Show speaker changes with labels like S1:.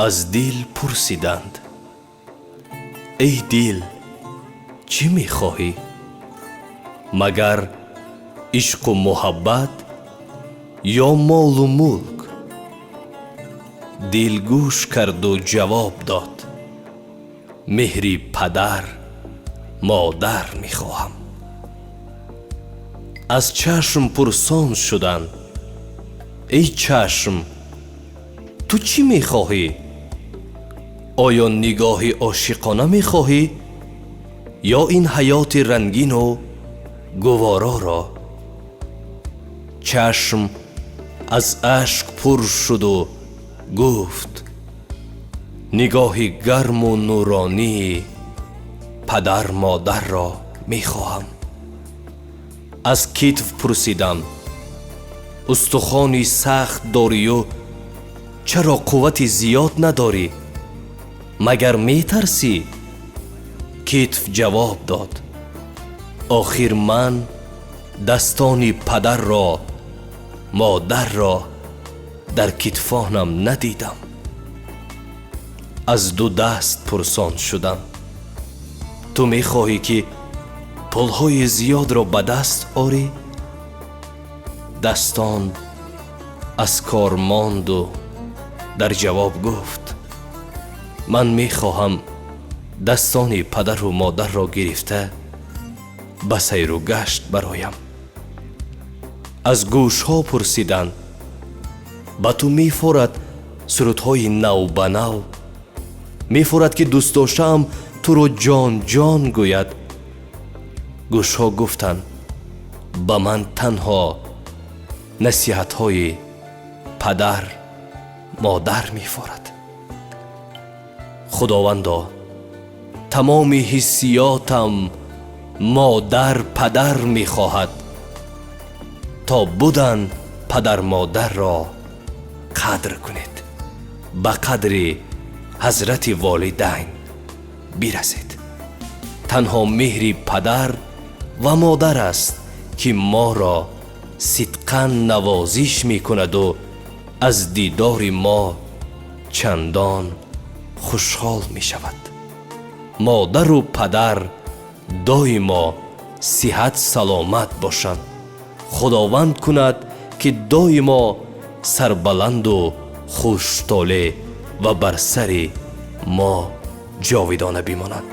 S1: Аз дил пурсиданд: «Эй дил, чӣ мехоҳӣ? Магар ишқу муҳаббат ё молу мулк?» Дил гӯш карду ҷавоб дод: «Меҳри падар модар мехоҳам». Аз чашм пурсон шуданд: «Эй чашм, ту чӣ мехоҳӣ? Оё нигоҳи ошиқона мехоҳӣ ё ин ҳаёти рангину гувороро?» Чашм аз ашк пур шуду гуфт: «Нигоҳи гарму нуронии падар модарро мехоҳам». Аз китф пурсидам: «Устухони сахт дорию чаро қуввати зиёд надорӣ? Магар метарсӣ?» Китф ҷавоб дод: «Охир ман дастони падарро, модарро дар китфонам надидам». Аз ду даст пурсон шудам: «Ту мехоҳӣ, ки пулҳои зиёдро ба даст орӣ?» Дастон аз кор монду дар ҷавоб гуфт: «Ман мехоҳам дастони падару модарро гирифта, ба сайру гашт бароям». Аз гӯшҳо пурсиданд: «Ба ту мефорад сурудҳои навбанав, мефорад, ки дӯстдоштаам туро ҷон ҷон гӯяд?» Гӯшҳо гуфтанд: «Ба ман танҳо насиҳатҳои падар модар мефорад». Худовандо, тамоми ҳиссиётам модар падар мехоҳад. То будан падар модарро қадр кунед, ба қадри ҳазрати волидайн бирасед. Танҳо меҳри падар ва модар аст, ки моро сидқан навозиш мекунаду аз дидори мо чандон хушҳол мешавад. Модару падар доимо сиҳат саломат бошанд. Худованд кунад, ки доимо сарбаланду хуштолеъ ва бар сари мо ҷовидона бимонанд.